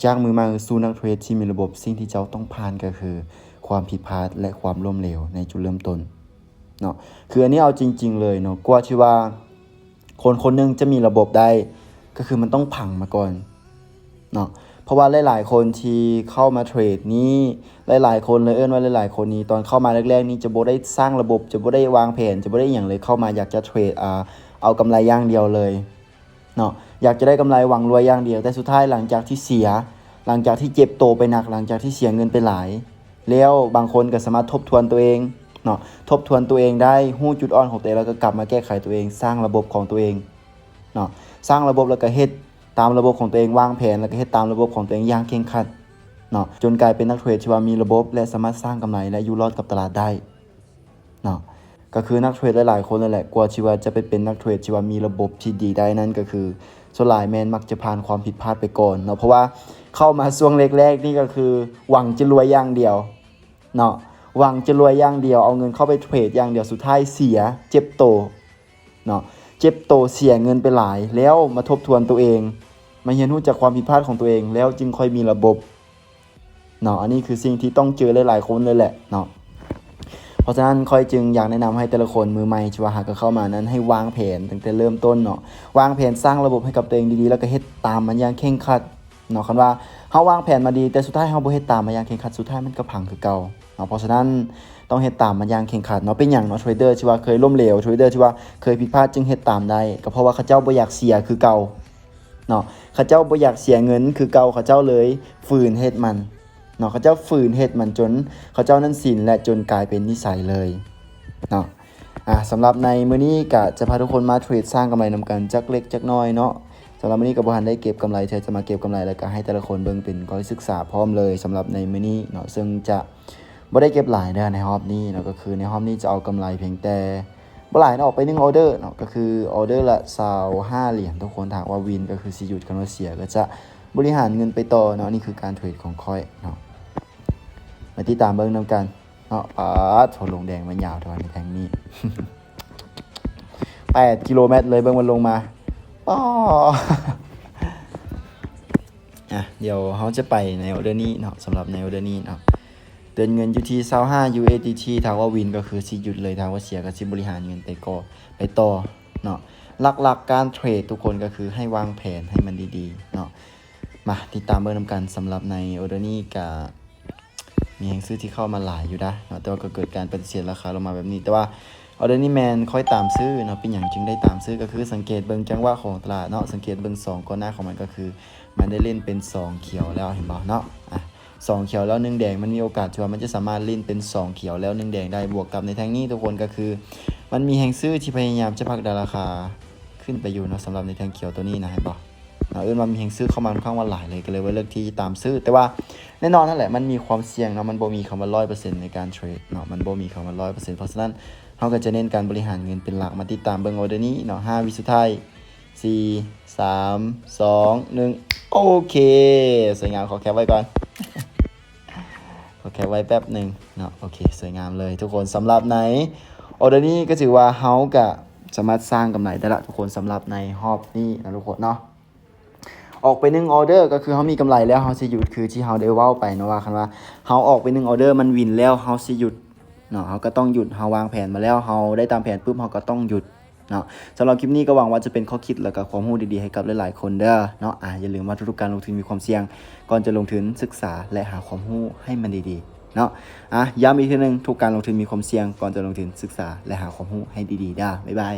ຈາກມືໃໝ່ສູ່ນັກເທຣດທີ່ມີລະບົບ, ສິ່ງທີ່ເຈົ້າຕ້ອງຜ່ານກໍຄືຄວາມຜິດພາດ ແລະ ຄວາມລົ້ມເຫຼວໃນຈຸດເລີ່ມຕົ້ນເນາະ. ຄືອັນນີ້ເອົາຈິງໆເລີຍເນາະ, ກວ່າທີ່ວ່າຄົນຄົນໜຶ່ງຈະມີລະບົບໄດ້ ກໍຄືມັນຕ້ອງພັງມາກ່ອນເນາະ. ເພາະວ່າຫຼາຍໆຄົນທີ່ເຂົ້າມາເທຣດນີ້ ຫຼາຍໆຄົນເລີຍ, ເອີ້ນວ່າຫຼາຍໆຄົນນີ້ ຕອນເຂົ້າມາແລກໆນີ້ຈະບໍ່ໄດ້ສ້າງລະບົບ, ຈະບໍ່ໄດ້ວາງແຜນ, ຈະບໍ່ໄດ້ອີ່ຫຍັງເລີຍ, ເຂົ້າມາຢາກຈະເທຣດ ອາ ເອົາກຳໄລຢ່າງດຽວເລີຍ ເນາະ, ຢາກຈະໄດ້ກຳໄລຫວັງລວຍຢ່າງດຽວ, ແຕ່ສຸດທ້າຍຫຼັງຈາກທີ່ເສຍ, ຫຼັງຈາກທີ່ເຈັບໂຕໄປໜັກ, ຫຼັງຈາກທີ່ເສຍເງິນໄປຫຼາຍແລ້ວ, ບາງຄົນກໍສາມາດທົບທວນຕົວເອງເນາະ, ທົບທວນຕົວເອງໄດ້, ຮູ້ຈຸດອ່ອນຂອງຕົວເອງ ແລ້ວກໍກັບມາແກ້ໄຂຕົວເອງ, ສ້າງລະບົບຂອງຕົວເອງເນາະ, ສ້າງລະບົບ ແລ້ວກໍເຮັດຕາມລະບົບຂອງຕົວເອງ, ວາງແຜນ ແລ້ວກໍເຮັດຕາມລະບົບຂອງຕົວເອງຢ່າງເຄັ່ງຄັດເນາະ, ຈົນກາຍເປັນນັກເທຣດທີ່ວ່າມີລະບົບ ແລະ ສາມາດສ້າງກຳໄລ ແລະ ຢູ່ລອດກັບຕະຫຼາດໄດ້ ເນາະ. ກໍຄືນັກເທຣດຫຼາຍໆຄົນນັ້ນແຫຼະ ກວ່າທີ່ວ່າຈະໄປເປັນນັກເທຣດທີ່ວ່າມີລະບົບທີ່ດີໄດ້ນັ້ນ ກໍຄືສ່ວນຫຼາຍແມ່ນມັກຈະຜ່ານຄວາມຜິດພາດໄປກ່ອນເນາະ, ເພາະວ່າເຂົ້າມາຊ່ວງແລກໆນີ້ກໍຄືຫວັງຈະລວຍຢ່າງດຽວເນາະ, ຫວັງຈະລວຍຢ່າງດຽວ, ເອົາເງິນເຂົ້າໄປເທຣດຢ່າງດຽວ, ສຸດທ້າຍເສຍ, ເຈັບໂຕເນາະ, ເຈັບໂຕ, ເສຍເງິນໄປຫຼາຍ, ແລ້ວມາທົບທວນຕົວເອງ, ມາຮຽນຮູ້ຈາກຄວາມຜິດພາດຂອງຕົວເອງ, ແລ້ວຈຶ່ງຄ່ອຍມີລະບົບ ເນາະ. ອັນນີ້ຄືສິ່ງທີ່ຕ້ອງເຈີຫຼາຍໆຄົນເລີຍແຫຼະເນາະ. ເພາະສະນັ້ນຂ້ອຍຈຶ່ງຢາກແນະນຳໃຫ້ແຕ່ລະຄົນມືໃໝ່ທີ່ວ່າຫາກໍເຂົ້າມານັ້ນ ໃຫ້ວາງແຜນຕັ້ງແຕ່ເລີ່ມຕົ້ນເນາະ, ວາງແຜນສ້າງລະບົບໃຫ້ກັບຕົວເອງດີໆ ແລ້ວກໍເຮັດຕາມມັນຢ່າງເຄັ່ງຄັດເນາະ. ຄັນວ່າເຮົາວາງແຜນມາດີ ແຕ່ສຸດທ້າຍເຮົາບໍ່ເຮັດຕາມມັນຢ່າງເຄັ່ງຄັດ ສຸດທ້າຍມັນກໍພັງຄືເກົ່າເນາະ. ເພາະສະນັ້ນຕ້ອງເຮັດຕາມມັນຢ່າງເຄັ່ງຄັດເນາະ. ເປັນຫຍັງເນາະ ເທຣດເດີທີ່ວ່າເຄີຍລົ້ມເຫຼວ, ເທຣດເດີທີ່ວ່າເຄີຍຜິດພາດຈຶ່ງເຮັດຕາມໄດ້? ກໍເພາະວ່າເຂົາເຈົ້າບໍ່ຢາກເສຍຄືເກົ່າ ເນາະ, ເຂົາເຈົ້າບໍ່ຢາກເສຍເງິນຄືເກົ່າ, ເຂົາເຈົ້າເລີຍຝືນເຮັດມັນເນາະ, ເຂົາເຈົ້າຝືນເຮັດມັນຈົນເຂົາເຈົ້ານັ້ນຊິນ ແລະ ຈົນກາຍເປັນນິໄສເລີຍເນາະ. ອາ ສຳລັບໃນມື້ນີ້ກະຈະພາທຸກຄົນມາເທຣດສ້າງກຳໄລນຳກັນຈັກເລັກຈັກນ້ອຍເນາະ. ສຳລັບມື້ນີ້ກໍບໍ່ທັນໄດ້ເກັບກຳໄລເທື່ອ, ຈະມາເກັບກຳໄລ ແລ້ວກໍໃຫ້ແຕ່ລະຄົນເບິ່ງເປັນກໍລະສຶກສາພ້ອມເລີຍສຳລັບໃນມື້ນີ້ເນາະ, ເຊິ່ງຈະ ບໍ່ໄດ້ເກັບຫຼາຍເດີໃນຮອບນີ້ເນາະ, ກໍຄືໃນຮອບນີ້ຈະເອົາກຳໄລພຽງແຕ່ບໍ່ຫຼາຍເນາະ, ອອກໄປໜຶ່ງອໍເດີເນາະ, ກໍຄືອໍເດີລະຊາວຫ້າຫຼຽນທຸກຄົນ. ຖ້າຫາກວ່າວິນກໍຄືຊິຢຸດ, ຄັນວ່າເສຍກໍຈະບໍລິຫານເງິນໄປຕໍ່ເນາະ. ນີ້ຄືການເທຣດຂອງຂ້ອຍເນາະ, ມາຕິດຕາມເບິ່ງນຳກັນເນາະ. ປາດໂທ້ ລົງແດງມາຍາວເທົ່າໃນແທ່ງນີ້ ແປດກິໂລແມັດເລີຍ, ເບິ່ງມັນລົງມາ ປາດ. ອາ ດຽວເຮົາຈະໄປໃນອໍເດີນີ້ເນາະ, ສຳລັບໃນອໍເດີນີ້ເນາະ ເຕີມເງິນຢູ່ທີ່ຊາວຫ້າ USDT. ຖ້າວ່າວິນກໍຄືຊິຢຸດເລີຍ, ຖ້າວ່າເສຍກໍຊິບໍລິຫານເງິນໄປກໍ ໄປຕໍ່ເນາະ. ຫຼັກໆການເທຣດທຸກຄົນກໍຄືໃຫ້ວາງແຜນໃຫ້ມັນດີໆເນາະ. ມາຕິດຕາມເບິ່ງນຳກັນ. ສຳລັບໃນອໍເດີນີ້ກະມີແຮງຊື້ທີ່ເຂົ້າມາຫຼາຍຢູ່ດາເນາະ, ແຕ່ວ່າກໍເກີດການປະຕິເສດລາຄາລົງມາແບບນີ້. ແຕ່ວ່າ ອໍເດີນີ້ແມ່ນຂ້ອຍຕາມຊື້ເນາະ. ເປັນຫຍັງຈຶ່ງໄດ້ຕາມຊື້? ກໍຄືສັງເກດເບິ່ງຈັງຫວະຂອງຕະຫຼາດເນາະ, ສັງເກດເບິ່ງສອງກ່ອນໜ້າຂອງມັນ ກໍຄືມັນໄດ້ຫຼິ້ນເປັນສອງຂຽວແລ້ວ, ເຫັນບໍ່ເນາະ? ອາ ສອງຂຽວແລ້ວໜຶ່ງແດງ, ມັນມີໂອກາດທີ່ວ່າມັນຈະສາມາດຫຼິ້ນເປັນສອງຂຽວແລ້ວໜຶ່ງແດງໄດ້. ບວກກັບໃນແທ່ງນີ້ທຸກຄົນ ກໍຄືມັນມີແຮງຊື້ທີ່ພະຍາຍາມຈະຜັກດັນລາຄາຂຶ້ນໄປຢູ່ເນາະ, ສຳລັບໃນແທ່ງຂຽວຕົວນີ້ນະ, ເຫັນບໍ່? ເນາະ ເອີ້ນວ່າມີແຮງຊື້ເຂົ້າມາຂ້ອນຂ້າງວ່າຫຼາຍເລີຍ, ກໍເລີຍວ່າເລືອກທີ່ຈະຕາມຊື້. ແຕ່ວ່າແນ່ນອນນັ້ນແຫຼະ ມັນມີຄວາມສ່ຽງເນາະ, ມັນບໍ່ມີຄຳວ່າຮ້ອຍເປີເຊັນໃນການເທຣດເນາະ, ມັນບໍ່ມີຄຳວ່າຮ້ອຍເປີເຊັນ. ເພາະສະນັ້ນ ເຮົາກໍຈະເນັ້ນການບໍລິຫານເງິນເປັນຫຼັກ. ມາຕິດຕາມເບິ່ງອໍເດີນີ້ເນາະ, ຫ້າວິສຸດທ້າຍ, ສີ່ ສາມ ສອງ ໜຶ່ງ. ໂອເຄ ສວຍງາມ. ຂໍແຄປໄວ້ກ່ອນ, ຂໍແຄປໄວ້ແປັບໜຶ່ງເນາະ. ໂອເຄ ສວຍງາມເລີຍທຸກຄົນ. ສຳລັບໃນອໍເດີນີ້ກໍຖືວ່າເຮົາກໍສາມາດສ້າງກຳໄລໄດ້ລະທຸກຄົນ, ສຳລັບໃນຮອບນີ້ນະທຸກຄົນເນາະ. ອອກໄປໜຶ່ງອໍເດີ ກໍຄືເຮົາມີກຳໄລແລ້ວເຮົາຊິຢຸດ, ຄືທີ່ເຮົາໄດ້ເວົ້າໄປເນາະ ວ່າຄັນວ່າເຮົາອອກໄປໜຶ່ງອໍເດີ ມັນວິນແລ້ວ ເຮົາຊິຢຸດເນາະ, ເຮົາກໍຕ້ອງຢຸດ. ເຮົາວາງແຜນມາແລ້ວ ເຮົາໄດ້ຕາມແຜນປຶບ ເຮົາກໍຕ້ອງຢຸດເນາະ. ສຳລັບຄລິບນີ້ກໍຫວັງວ່າຈະເປັນຂໍ້ຄິດ ແລ້ວກໍຄວາມຮູ້ດີໆໃຫ້ກັບຫຼາຍໆຄົນເດີເນາະ. ອາ ຢ່າລືມວ່າທຸກໆການລົງທຶນມີຄວາມສ່ຽງ, ກ່ອນຈະລົງທຶນ ສຶກສາ ແລະ ຫາຄວາມຮູ້ໃຫ້ມັນດີໆເນາະ. ອາ ຢ້ຳອີກເທື່ອໜຶ່ງ, ທຸກການລົງທຶນມີຄວາມສ່ຽງ, ກ່ອນຈະລົງທຶນ ສຶກສາ ແລະ ຫາຄວາມຮູ້ໃຫ້ດີໆເດີ. ບາຍບາຍ.